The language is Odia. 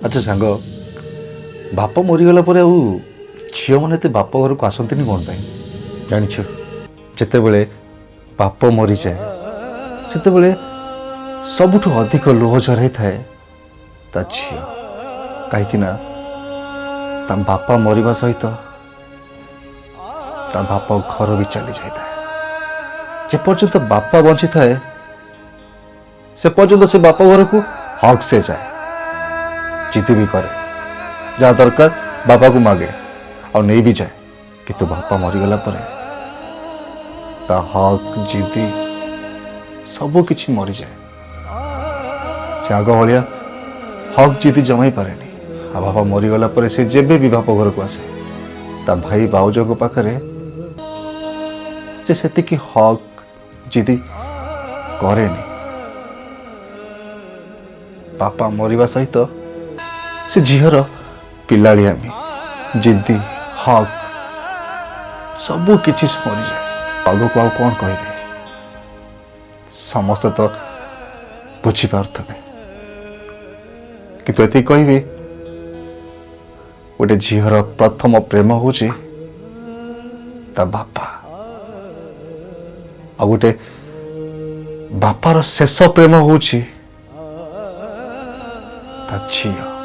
ଆଚ୍ଛା ସାଙ୍ଗ, ବାପ ମରିଗଲା ପରେ ଆଉ ଝିଅମାନେ ଏତେ ବାପ ଘରକୁ ଆସନ୍ତିନି କ'ଣ ପାଇଁ ଜାଣିଛୁ? ଯେତେବେଳେ ବାପ ମରିଯାଏ, ସେତେବେଳେ ସବୁଠୁ ଅଧିକ ଲୁହ ଝରାଇଥାଏ ତା ଝିଅ। କାହିଁକି ନା ତା ବାପା ମରିବା ସହିତ ତା ବାପ ଘର ବି ଚାଲି ଯାଇଥାଏ। ଯେପର୍ଯ୍ୟନ୍ତ ବାପା ବଞ୍ଚିଥାଏ, ସେ ପର୍ଯ୍ୟନ୍ତ ସେ ବାପ ଘରକୁ ହକ୍ ସେ ଯାଏ, ଜିଦି ବି କରେ, ଯାହା ଦରକାର ବାପାକୁ ମାଗେ ଆଉ ନେଇ ବି ଯାଏ। କିନ୍ତୁ ବାପା ମରିଗଲା ପରେ ତା ହକ୍, ଜିଦି ସବୁ କିଛି ମରିଯାଏ। ସେ ଆଗ ଭଳିଆ ହକ୍ ଜିଦି ଜମାଇ ପାରେନି। ଆଉ ବାପା ମରିଗଲା ପରେ ସେ ଯେବେ ବି ବାପ ଘରକୁ ଆସେ, ତା ଭାଇ ଭାଉଜଙ୍କ ପାଖରେ ସେ ସେତିକି ହକ୍ ଜିଦି କରେନି। ବାପା ମରିବା ସହିତ ସେ ଝିଅର ପିଲାଳିଆମି, ଜିଦି, ହକ୍ ସବୁ କିଛି ମରିଯାଏ। ଆଗକୁ ଆଉ କ'ଣ କହିବି, ସମସ୍ତେ ତ ବୁଝିପାରୁଥିବେ। କିନ୍ତୁ ଏତିକି କହିବି, ଗୋଟେ ଝିଅର ପ୍ରଥମ ପ୍ରେମ ହେଉଛି ତା ବାପା, ଆଉ ଗୋଟେ ବାପାର ଶେଷ ପ୍ରେମ ହେଉଛି ତା ଝିଅ।